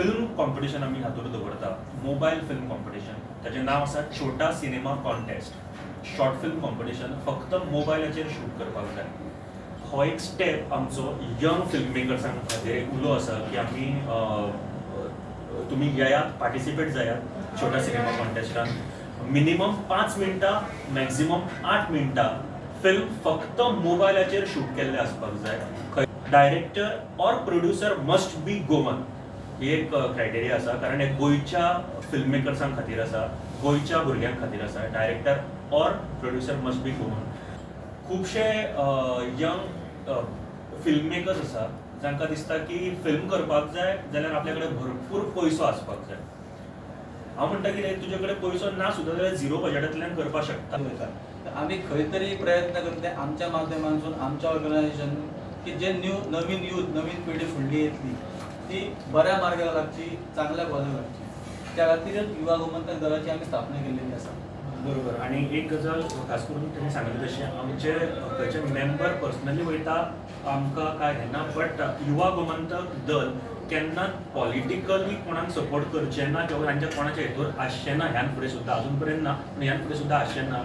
Film competition आमी हातूंत दवरता, मोबायल फिल्म कॉम्पिटिशन. ताचें नांव आसा Chhota cinema contest. Short film competition फक्त मोबायलाचेर शूट करपाक जाय. हो एक स्टेप आमचो यंग फिल्म मेकर्सां खातीर एक उलो आसा की आमी तुमी येयात, पार्टिसिपेट जायात छोटा सिनेमा कॉन्टेस्टान. मिनिमम 5 मिनटां, मॅक्झिमम 8 मिनटां फिल्म फक्त मोबायलाचेर शूट केल्लें आसपाक जाय. Director or producer must be Goan ही एक क्रायटेरिया आसा, कारण हे गोंयच्या फिल्म मेकर्सां खातीर आसा, गोंयच्या भुरग्यां खातीर आसा. Director or producer must be Goan. खुबशे यंग फिल्म मेकर्स आसा जांकां दिसता की फिल्म करपाक जाय जाल्यार आपल्या कडेन भरपूर पयसो आसपाक जाय. हांव म्हणटा कितें, तुजे कडेन पयसो ना सुद्दां जाल्यार झिरो बजटांतल्यान करपाक शकता. आमी खंय तरी प्रयत्न करतले आमच्या माध्यमांतसून, आमच्या ऑर्गनायझेशन की जे न्यू नवीन यूथ, नवीन पिढी फुडली येतली ती बऱ्या मार्गाक लागची, चांगल्या कॉजाक लागची. त्या खातीरच युवा गोमंतक दलाची आमी स्थापना केल्लेली आसा. बरोबर. आनी एक गजाल खास करून तेणी सांगलें तशें आमचे खंयचे मेंबर पर्सनली वयता आमकां काय हें ना, बट युवा गोमंतक दल केन्ना पॉलिटिकली कोणाक सपोर्ट करचें ना किंवा तांच्या कोणाच्या हेतूर आसचें ना ह्यान फुडें सुद्दां, अजून पर्यंत ना पूण ह्यान फुडें सुद्दां आसचें ना.